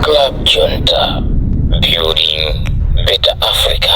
Club Junta, building better Africa.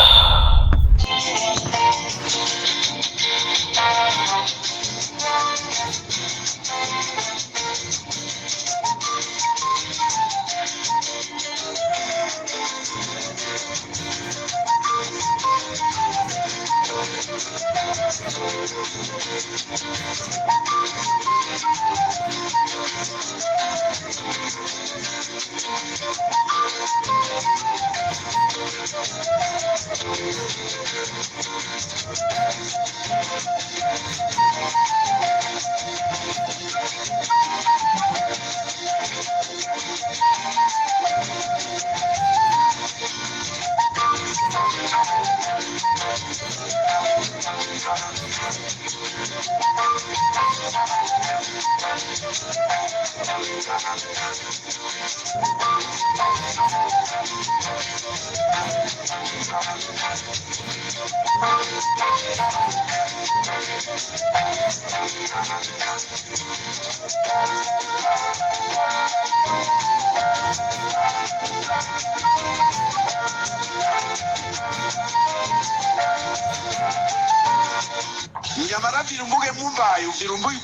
Mnyamata Tilumbuke Mumbayu, Tilumbuke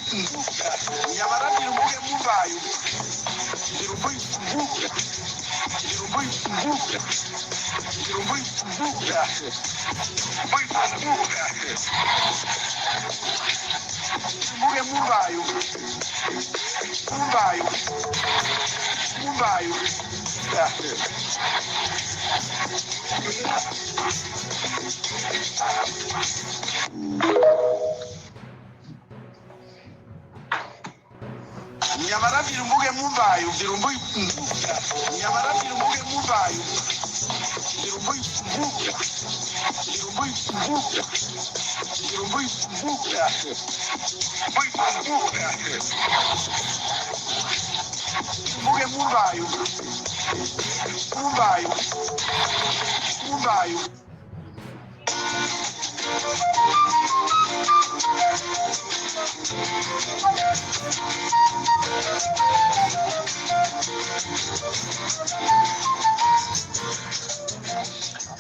Mnyamata Tilumbuke Mumbayu, Tilumbuke Mumba, Tilumbuke Mumba, Tilumbuke Mumba, Mumba, Tilumbuke Mumbayu, Mumbayu, Mumbayu. Mnyamata Tilumbuke Mumbayu, Tilumbuke Mnyamata Tilumbuke Mumbayu, Tilumbuke Mumba, Tilumbuke Mumba, Tilumbuke Mumba, Mumba, Tilumbuke Mumbayu, Mumbayu, Mumbayu.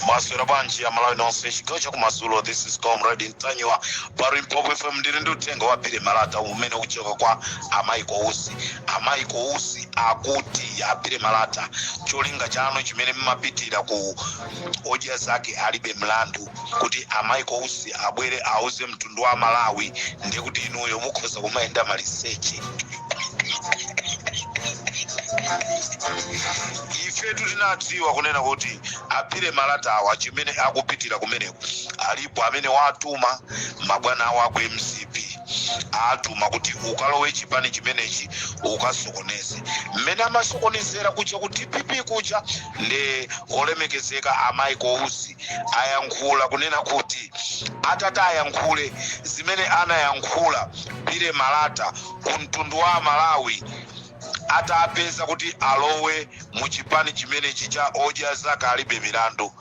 Mwaswera bwanji Amalawi nonse chigawo chakumadzulo? This is Comrade Ntanyiwa pa Limpopo FM. Ndili ndi uthenga wa Billy Malata umene ukuchoka kwa a Michael Usi. A Michael Usi akuti, a Billy Malata, cholinga chanu chimene mmapitira ku Odya Zake Alibe Mlandu kuti a Michael Usi abwere auze mtundu wa Malawi, ndiye kuti inuyo mukhoza kumayenda maliseche. Ifetu tinadziwa kunena kuti a Billy Malatawa chimene akupitira kumeneko, alipo amene watuma mabwana awo aku MCP, atuma kuti ukalowe chipani chimenechi ukasokoneze mmene amasokonezera kuja ku DPP kuja. Ndi olemekezeka a Michael Usi ayankhula kunena kuti atati ayankhule zimene anayankhula Billy Malata ku mtundu wa Malawi atapeza kuti alowe mu chipani chimenechi cha Odya Zake Alibe Milandu,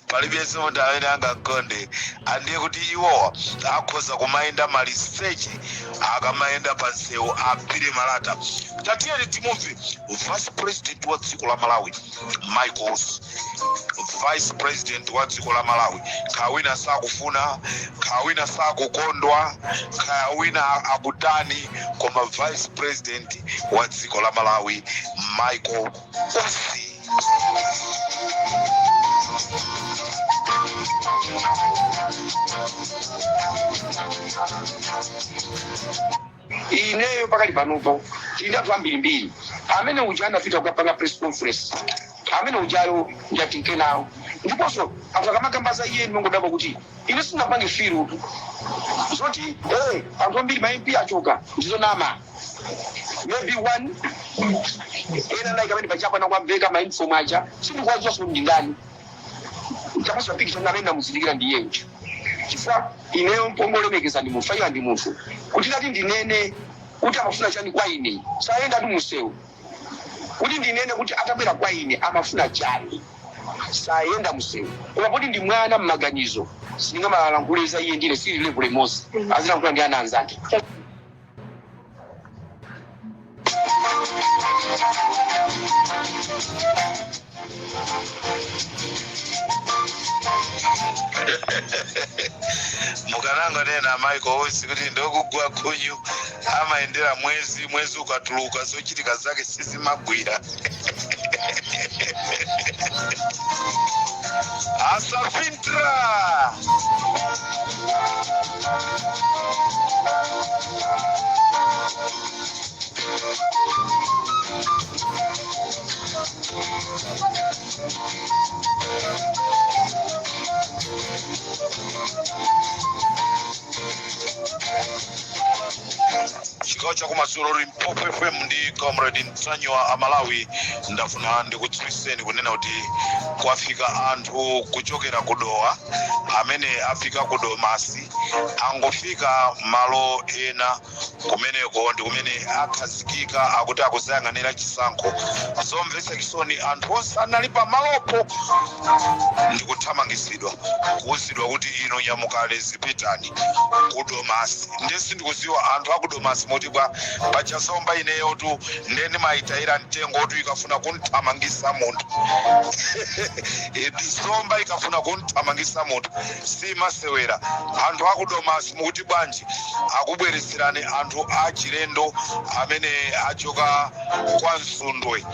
palibenso munthu amene angakonde. Andiye kuti iwowa akhoza kumayenda maliseche akamayenda pa msewu a Billy Malata. Tatiyeni timumve vice president wa dziko la Malawi, Michael Usi, vice president wa dziko la Malawi. Kaya wina sakufuna, kaya wina sakukondwa, kaya wina akutani, koma vice president wa dziko la Malawi, Michael Usi. Ineyo pakali panopo tili ndi anthu ambirimbiri amene uja anapita kukapanga press conference, amene ujayo ndatinke nawo. Ndiponso anthu akamakamba za iye, ndinongodabwa kuti ine sinapange feel zoti hey, anthu ambiri ma MP achoka, ndizonama. Maybe one ena nayi kamene pachapa nakwamveka ma uniform aja, sindikuwadziwanso kuti ndi ndani. Tapasa picture amene namuzindikira ndi iyeyo, chifukwa ineyo pongolemekeza ndi munthu, iye ndi munthu kuti ndati ndinene kuti amafuna chani kwa ine, sayenda ndi munsewu kuti ndinene kuti atabwera kwa ine amafuna chani, sayenda munsewu. Koma poti ndi mwana mmaganizo, sindingamalankhule za iye, ndine sili level imodzi, azilankhula ndi ana anzake. Mukanangonena Michael Usi kuti ndokugwa khunyu, amayendera mwezi, mwezi ukatuluka zochitika zake sizimagwira. Asafintra. Chigawo chakumadzulo, Limpopo FM ndi Comrade Ntanyiwa. Amalawi, ndafuna ndikudziwiseni kunena kuti kwafika anthu kuchokera ku Dowa amene afika ku Domasi, angofika malo ena kumeneko ndi kumene akhazikika, akuti akuzayang'anira chisankho. Zomvetsa chisoni, anthu onse anali pamalopo ndikuthamangisidwa, kuwuzidwa kuti inu nyamukani, zipitani ku Domasi. Ndiye sindikuziwa anthu aku Domasi moti bwa. Paja Zomba ineyotu nde ndimayitayira mtengo kuti ikafuna kunthamangisa munthu, Zomba ikafuna kunthamangisa munthu simasewera. Anthu aku Domasi mukuti bwanji? Akubweretserani anthu achilendo amene achoka kwa Msundwe,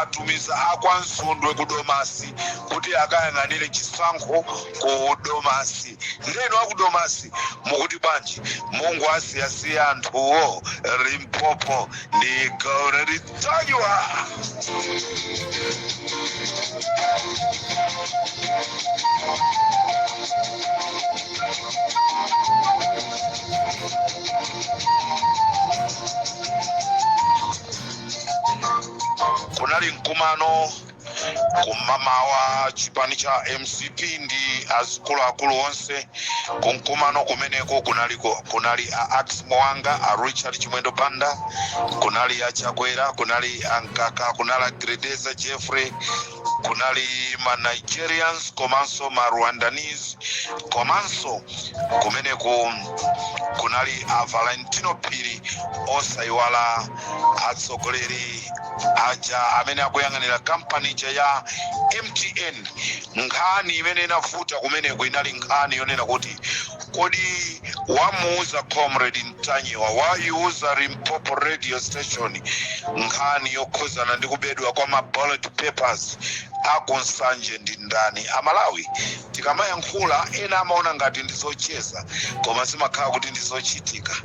atumiza akwa Msundwe ku Domasi kuti akayang'anire chisankho ku Domasi. Ndeno aku Domasi mukuti bwanji? Mungu asiyasiya anthuwo. Limpopo ndi Comrade Ntanyiwa. Kunali mkumano kumamawa, chipani cha MCP ndi azikuluakulu onse kumkumano kumeneko. Kunali a Ax Mwanga, a Richard Chimwendo Banda, kunali a Chakwera, kunali a Mkaka, kunali a Gredeza Jeffrey, kunali ma Nigerians komanso ma Rwandanese, komanso kumeneko kunali a Valentino Phiri, osayiwala atsogoleri aja amene akuyang'anira kampani ija ya MTN. Nkhani imene inavuta kumeneko inali nkhani yonena kuti kodi wamuuza Comrade Ntanyiwa, wayiuza Limpopo Radio Station nkhani yokhuzana ndi kubedwa kwa ma ballot papers akuNsanje ndi ndani? Amalawi, tikamayankhula ena amaona ngati ndi zocheza, koma zimakhala kuti ndi zochitika.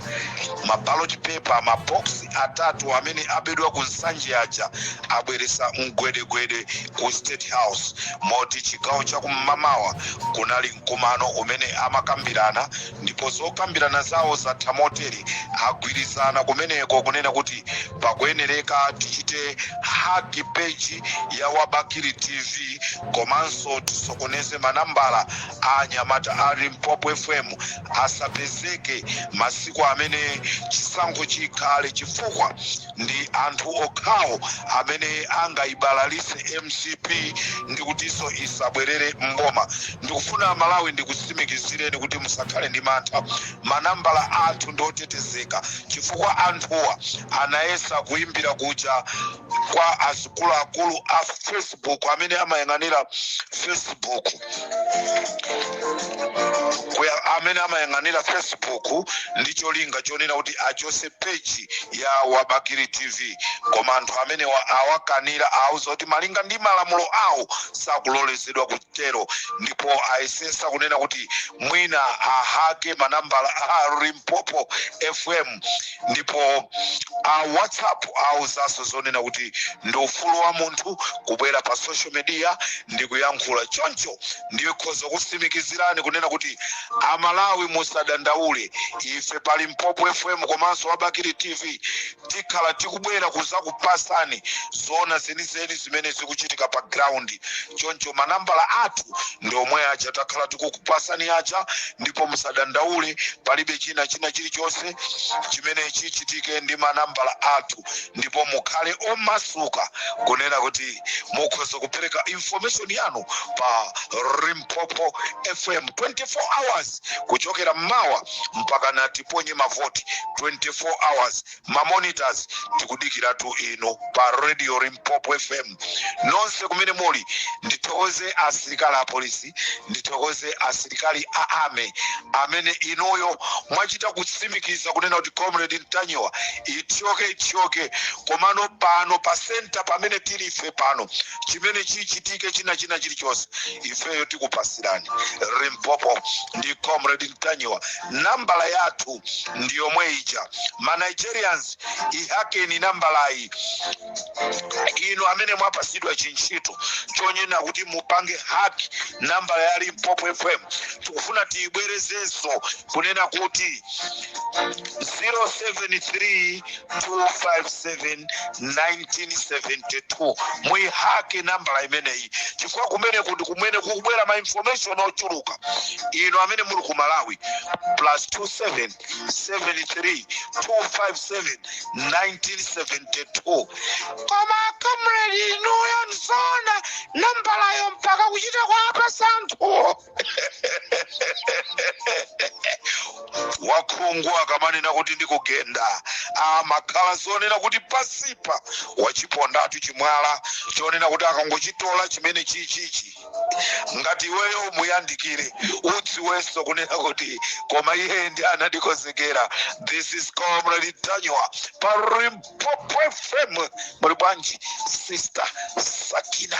Ma ballot paper, mabox atatu amene abedwa ku Nsanje aja abweresa mgwedegwede ku State House, moti chigawo chakum'mamawa kunali mkumano umene amakambirana, ndipo zokambirana zawo zatha motere: agwirizana kumeneko kunena kuti pakuyenereka tichite hack page ya Wabakiri TV, komanso tisokoneze manambala a anyamata a Limpopo FM asapezeke masiku amene chisankho chikhale, chifukwa ndi anthu okhawo amene angayibalalise MCP ndi kutinso isabwerere mboma. Ndikufuna Malawi ndikutsimikizireni kuti musakhale ndi mantha, manambala athu ndi otetezeka, chifukwa anthuwa anayesa kuimbira kuja kwa azikuluakulu a Facebook amene amayang'anira Facebook, amene amayang'anira Facebook ndi cholinga chonena kuti achose page ya Wabakiri TV, koma anthu amene awakanira, auza kuti malinga ndi malamulo awo sakulolezedwa kutero. Ndipo ayesesa kunena kuti mwina ahake manambala a Limpopo FM, ndipo a WhatsApp auzanso zonena kuti ndi ufulu wa munthu kubwera pa social media ndi kuyankhula. Choncho ndikhoza kutsimikizirani kunena kuti Amalawi musadandaule, ife pa Limpopo FM komanso Wabakiri TV tikhala tikubwera kuzakupasani zoona zenizeni zimene zikuchitika pa ground. Choncho manambala athu ndi omwe aja takhala tikukupasani aja, ndipo musadandaule. Hakidwe, palibe china china chilichonse chimene chichitike ndi manambala athu, ndipo mukhale omasuka kunena kuti mukhoza kupereka information yanu pa Limpopo FM 24 hours, kuchokera mmawa mpaka na tiponye mavoti, 24 hours. Mamonitors, tikudikiratu inu pa Radio Limpopo FM nonse kumene muli. Ndithokoze asilikali a polisi, ndithokoze asilikali a army amene inuyo mwachita kutsimikiza kunena kuti Comrade Ntanyiwa ithyoke ithyoke, komano pano pa center pamene tili ife pano, chimene chichitike china china chilichonse ifeyo tikupasirani. Limpopo ndi Comrade Ntanyiwa. Nambala yathu ndi yomwe ija. Ma Nigerians, ihakeni nambalayi. Inu amene mwapasidwa chintchito chonena kuti mupange hack nambala ya Limpopo FM, tikufuna tiyibwerezenso kunena kuti 073 257 1972. Muihake nambala imeneyi chifukwa kumene kuti kumene kukubwera ma information ochuluka. Inu amene muli ku Malawi, +27 73 257 1972. Koma comrade, inuyo nzona nambalayo mpaka kuchita kuwapasa anthuwo? Wakhungu akamanena kuti ndikugenda, amakhala zonena kuti pasipa wachipondatu chimwala chonena kuti akangochitola chimene chichichi, ngati iweyo muyandikire udziwenso kunena kuti koma iye ndi anandikonzekera. This is Comrade Ntanyiwa pa Limpopo FM. Muli bwanji, Sister Sakina?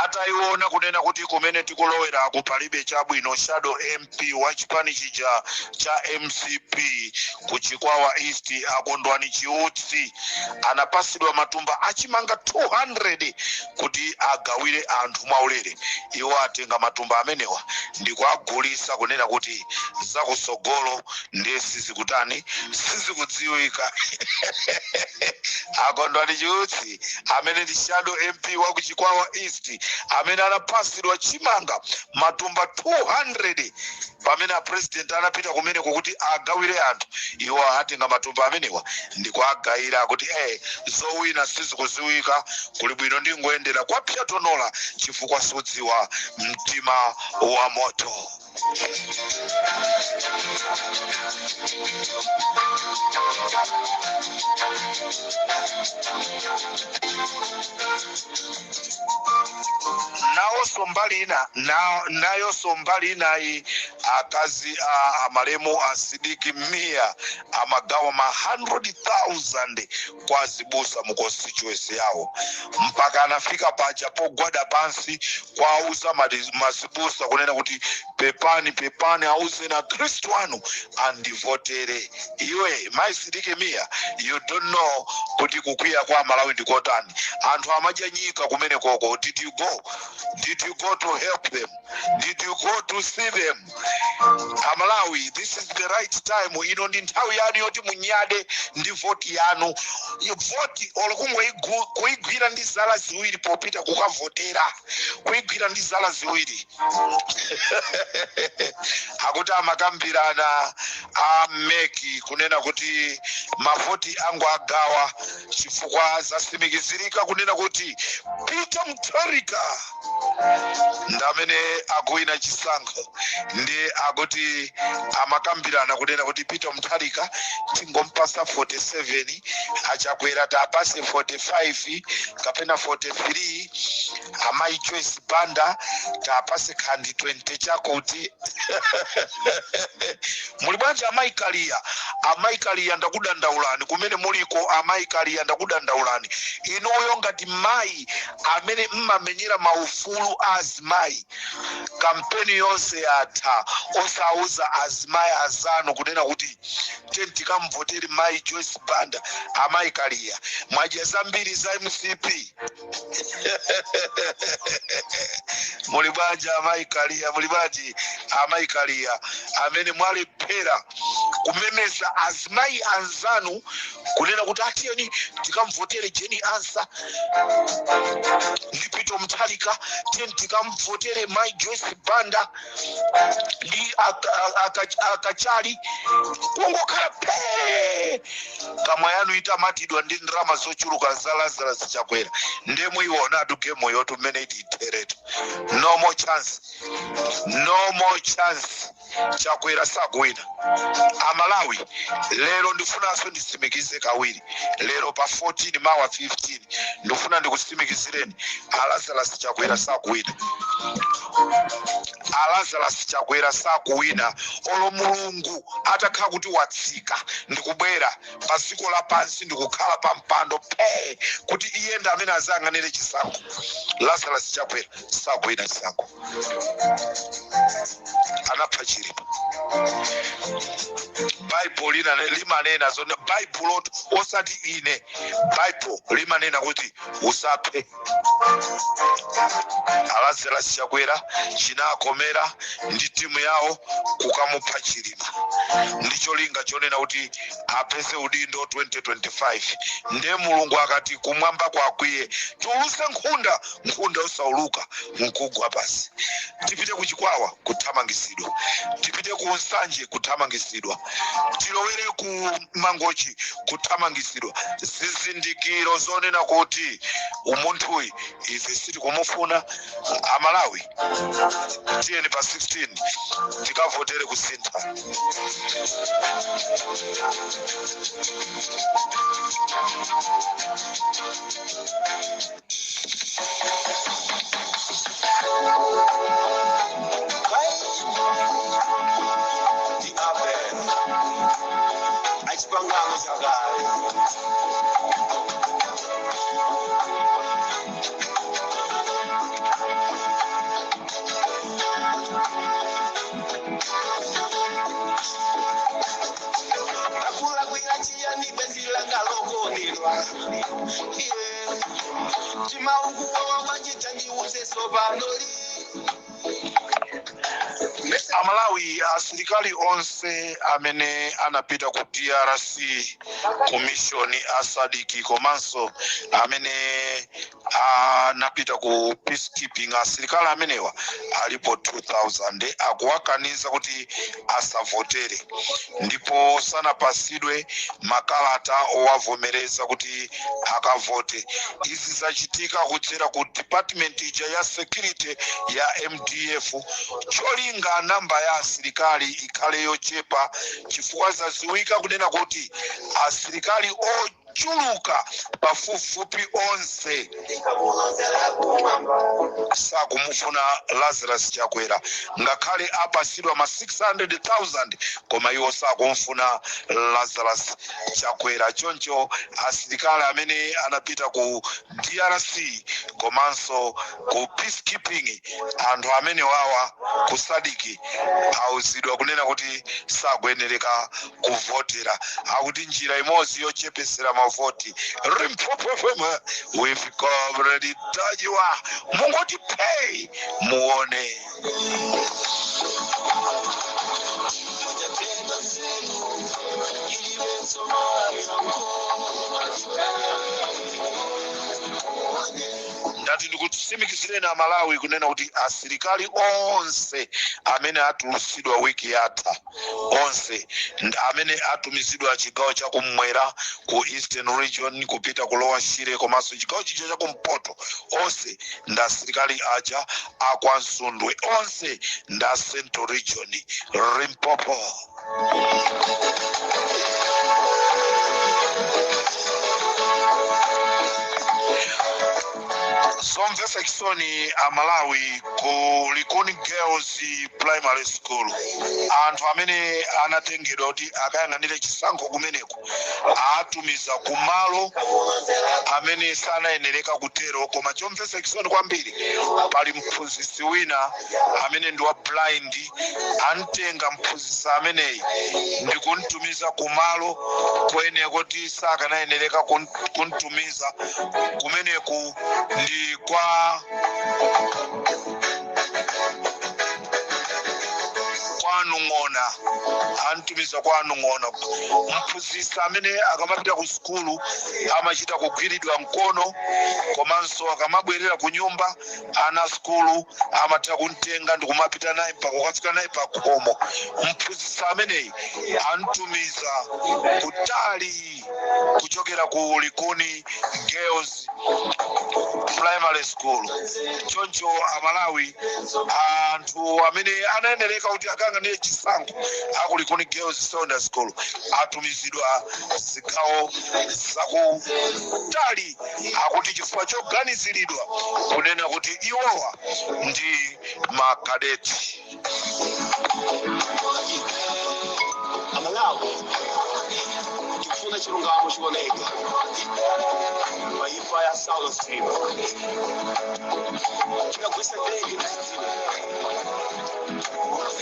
Atayiona kunena kuti kumene tikuloweraku palibe chabwino, shadow MP wa chipani chija cha MCP ku Chikwawa East, Akondwani Chiutsi, anapasidwa matumba achimanga 200 kuti agawire anthu mwaulere. Iwo atenga matumba amenewa ndikuagulisa, kunena kuti zakusogolo ndiye sizikutani, sizikudziwika. Akondwani Chiutsi amene ndi shadow MP wa ku Chikwawa East, amene anapasidwa chimanga matumba 200 pamene a president anapita kumeneko kuti agawire anthu, iwo atenga matumba amenewa ndikuagayira kuti zowina sizikuziwika, kuli bwino ndingoyendera kwapyatonola chifukwa sudziwa mtima wa moto. Nawonso mbali ina nayonso mbali inayi, akazi a amalemu a Sidiki Mia amagawa ma 100,000 kwa azibusa mu constituency yawo, mpaka anafika paja pogwada pansi kwauza mazibusa kunena kuti pepani, pepani, auzeni akhristu anu andivotere. Iwe mai Sidiki Mia, you don't know kuti kukwiya kwa Malawi ndikotani. Anthu amadya nyika kumene koko. Did you go? Did you go to help them? Did you go to see them? Amalawi, this is the right time. Ino ndi nthawi yanu yoti munyade ndi voti yanu. Voti olo kuigwira ndi zala ziwiri popita kukavotera, kuigwira ndi zala ziwiri. Akuti amakambirana a MEC kunena kuti mavoti angu agawa chifukwa zasimikizirika kunena kuti Peter Mutharika ndi amene akuwina chisankho. Ndi akuti amakambirana kunena kuti Peter Mutharika tingompasa 47, Achakwera tapase 45 kapena 43, amayi Joyce Banda tapase khandi 20 chakuti. Muli bwanji, amayi Kaliya? Amayi Kaliya, ndakudandaulani kumene muliko. Amayi Kaliya, ndakudandaulani inuyo ngati mayi amene mmamenyera maufulu a azimayi. Azimayi, kampeni yonse yatha osauza azimayi azanu kunena kuti tiyeni tikamvotere mayi Joyce Banda. Amayi Kaliya, mwadya zambiri za MCP. Muli bwanji, amayi Kaliya? Muli bwanji, amayi Kaliya, amene mwalephera kumemeza azimayi anzanu kunena kuti atiyeni tikamvotere Jane Ansah ndi Peter Mutharika, tiyeni tikamvotere mayi Joyce Banda ndi Akachali? Kungokhala phee, kamwa yanu itamatidwa ndi ndalama zochuluka za Lazarus Chakwera, ndiye muionatu game yotu mmene ititheretu. No more chance, no more chance. Chakwera sakuwina. Amalawi, lero ndifunanso nditsimikize kawiri. Lero pa 14, mawa 15, ndifuna ndikutsimikizireni, a Lazarus Chakwera sakuwina. A Lazarus Chakwera sakuwina. Olo Mulungu atakhala kuti watsika ndikubwera pa dziko lapansi ndikukhala pa mpando phee kuti iye ndi amene azayang'anire chisankho, Lazarus Chakwera sakuwina chisankho. Anapha Chilima. Baibulo limanena zone, Baibulo, osati ine, Baibulo limanena kuti usaphe. A Lazarus Chakwera chinakomera ndi timu yawo kukamupha Chilima ndi cholinga chonena kuti apeze udindo 2025. Ndiye Mulungu akati kumwamba kwakwiye, tiuluse nkhunda, nkhunda osauluka nkugwa pasi. Tipite ku Chikwawa, kuthamangisidwa. Tipite ku Nsanje, kuthamangisidwa. Tilowere ku Mangochi, kuthamangisidwa. Zizindikiro zonena kuti umunthuyi ife sitikumufuna. Amalawi, tiyeni pa 16 tikavotere kusintha. Ndi Abel achipangano chakale. Akulakwira chiyani bwenzi langa lokondedwa? Yeah. Mtima ukuwawa bwanji, tandiuze panoli. Amalawi, asilikali onse amene anapita ku DRC ku mission a SADC komanso amene anapita ku peacekeeping, asilikali amenewa alipo 2000, akuwakaniza kuti asavotere ndipo sanapasidwe makalata owavomereza kuti akavote. Izi zachitika kudzera ku department ija ya security ya MDF, cholinga namba ya asilikali ikhale yochepa, chifukwa zaziwika kunena kuti asilikali ochuluka pafupifupi onse sakumufuna Lazarus Chakwera. Ngakhale apasidwa ma 600,000, koma iwo sakumfuna Lazarus Chakwera. Choncho asilikali amene anapita ku DRC komanso ku peacekeeping, anthu amene wawa ku SADC, auzidwa kunena kuti sakuyenereka kuvotera. Akuti njira imodzi yochepesera mavoti. Limpopo FM with Comrade Ntanyiwa, mungoti pay muone. Ndati ndikutsimikizireni Amalawi kunena kuti asilikali onse amene atulusidwa wiki yatha, onse amene atumizidwa chigawo chakummwera, ku Eastern Region, kupita ku Lower Shire komanso chigawo chija chakumpoto, onse ndi asilikali aja akwansundwe, onse ndi a Central Region. Limpopo. Zomvetsa chisoni Amalawi, ku Likuni Girls Primary School anthu amene anatengedwa kuti akayang'anire chisankho kumeneko atumiza kumalo amene sanayenereka kutero. Koma chomvetsa chisoni kwambiri, pali mphunzitsi wina amene ndi wa blind. Amtenga mphunzitsi ameneyi ndi kumtumiza kumalo kwene kuti sakanayenereka kumtumiza kumeneku, ndi kwa Nung'ona. Antumiza kwa Nung'ona mphunzitsi amene akamapita ku sukulu amachita kugwiridwa mkono, komanso akamabwerera ku nyumba ana sukulu amatha kumtenga ndikumapita naye mpaka kukafika naye pakhomo. Mphunzitsi ameneyi antumiza kutali kuchokera ku Likuni Girls Primary School. Choncho Amalawi, anthu amene anayenereka kuti akayang'anire chisankho aku Likuni Girls Secondary School atumizidwa zigawo zakutali, akuti chifukwa choganiziridwa kunena kuti iwowa ndi makadeti. Amalawi, tikufuna chilungamo chioneke pa imfa ya Saulos Chilima. Chikagwisa ndege ndisiziwe.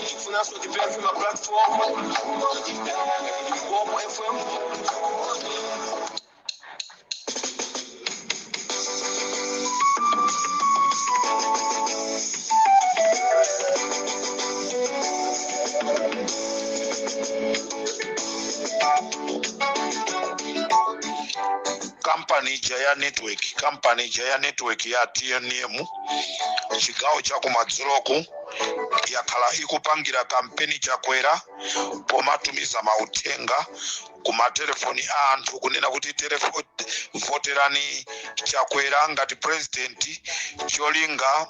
Tikufunanso tipemphe ma platform, Limpopo FM. Kampani ija ya network ya TNM chigawo cha kumadzuloku yakhala ikupangira kampeni Chakwera pomatumiza mauthenga ku matelefoni a anthu kunena kuti voterani Chakwera ngati president, cholinga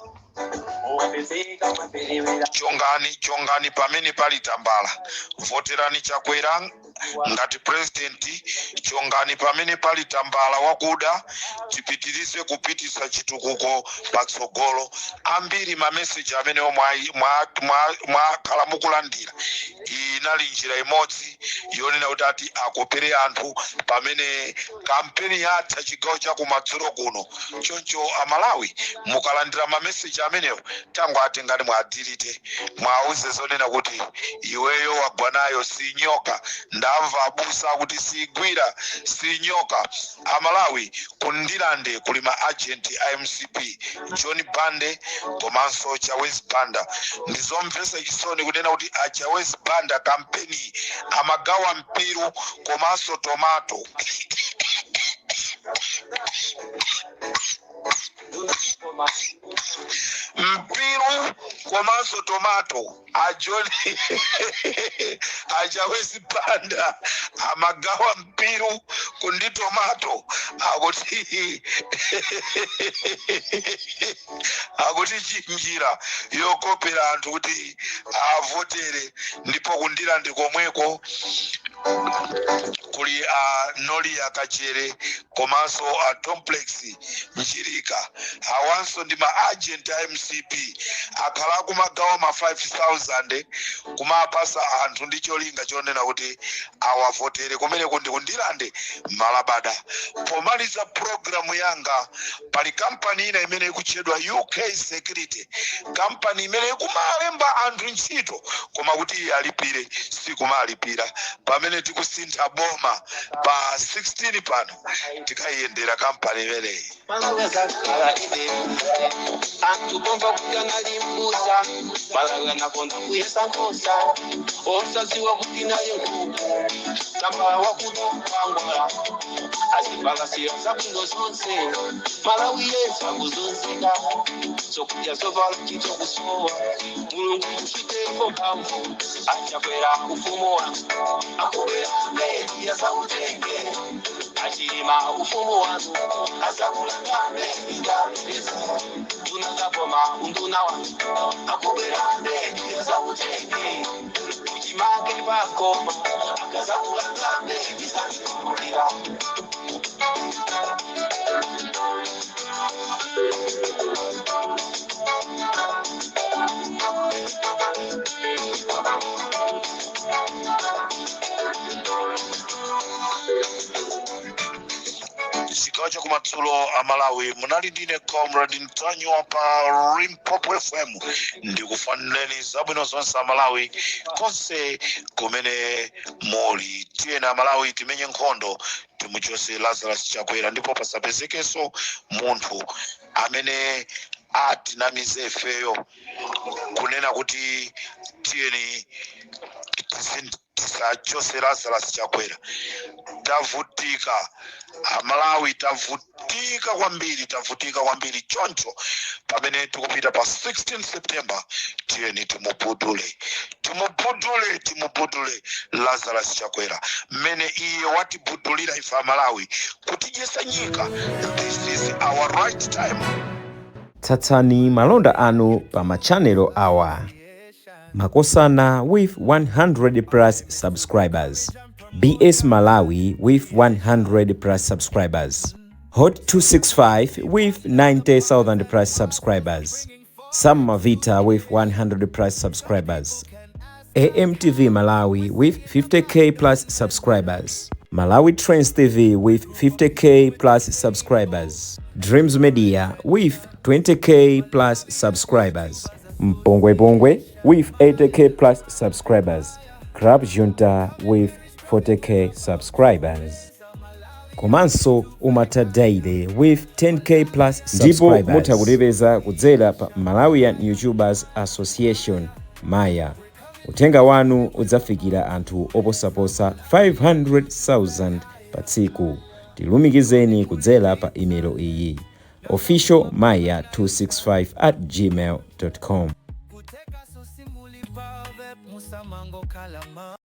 chongani pamene pali tambala. Voterani Chakwera ngati president, chongani pamene pali tambala wakuda, tipitirize kupitisa chitukuko patsogolo. Ambiri mameseji amene mwakhala mukulandira inali njira imodzi yonena kuti ati akopere anthu pamene kampeni yatha chigawo cha kumadzulo kuno. Choncho Amalawi, mukalandira mameseji amenewo, tango atengani mwadirite, mwauze zonena kuti iweyo wagwa nayo si nyoka. Ndamva abusa kuti sigwira si nyoka. Amalawi, kundilande kuli ma agent a MCP, John Bande komanso Chawezi Banda. Ndizomvetsa chisoni kunena kuti a Chawezi Banda kampeni amagawa mpiru komanso tomato. Mpiru komanso tomato, a John, a Chawezi Banda amagawa mpiru kundi tomato, akuti chinjira yokopera anthu kuti avotere. Ndipo kundilande komweko kuli a Nolia Kachere komanso a Complex Mchirika. Awanso ndi ma agent a MCP, akhala akumagawa ma 5000 kumapasa anthu ndi cholinga chonena kuti awavotere. Kumeneko ndi kundilande malabada. Pomaliza programu yanga, pali kampani ina imene ikutchedwa UK Security, kampani imene ikumalemba anthu ntchito koma kuti iye alipire sikumalipira. Pamene tikusintha boma pa 16 pano, tikayiyendera kampani imeneyi. Malakazakhala ine anthu pomva kuti anali mbusa, Malawi anakonda kuyesa nkhosa, osadziwa kuti nali nkhuku. Tambala wakuda kwangwala azipakasira zabwino zonse. Malawi yense akuzunzika, zokudya, zovala, ntchito kusowa. Mulungu muchitepo mphamvu, achakwera ufumu wanu. Akubwera media zautenge, achilima ufumu wanu, azakulanga media nduna zakoma unduna wanu. Akubwera media zautenge, uchimake pakoma, akazakulanga media zakulira. Chigawo chakumadzulo a Malawi, munali ndine Comrade Mtanyiwa pa Limpopo FM. Ndikufunireni zabwino zonse Amalawi konse kumene muli. Tiyeni Amalawi, timenye nkhondo, timuchose Lazarus Chakwera, ndipo pasapezekenso munthu amene atinamize ifeyo kunena kuti tiyeni tisachose Lazarus Chakwera. Tavutika Amalawi, tavutika kwambiri, tavutika kwambiri. Choncho pamene tikupita pa 16 September, tiyeni timubudule, timubudule, timubudule Lazarus Chakwera mmene iye watibudulira ife Amalawi kutidyesa nyika. This is our right time. Tsatsani malonda anu pa machanelo awa: Makosana with 100 plus subscribers, BS Malawi with 100 plus subscribers, Hot 265 with 90,000 plus subscribers, Sam Mavita with 100 plus subscribers, AMTV Malawi with 50K plus subscribers, Malawi Trends TV with 50K plus subscribers, Dreams Media with 20K plus subscribers, Mpongwe Pongwe with 80K plus subscribers, Crab Junta with 40K subscribers. Komanso Umata Daily with 10K plus. Ndipo mutha kutipeza kudzera pa Malawian YouTubers Association, Maya. Uthenga wanu udzafikira anthu oposaposa 500,000 pa tsiku. Tilumikizeni kudzera pa imelo iyi: officialmaya265@gmail.com. Kuteka sosimuli pave musamango kalama.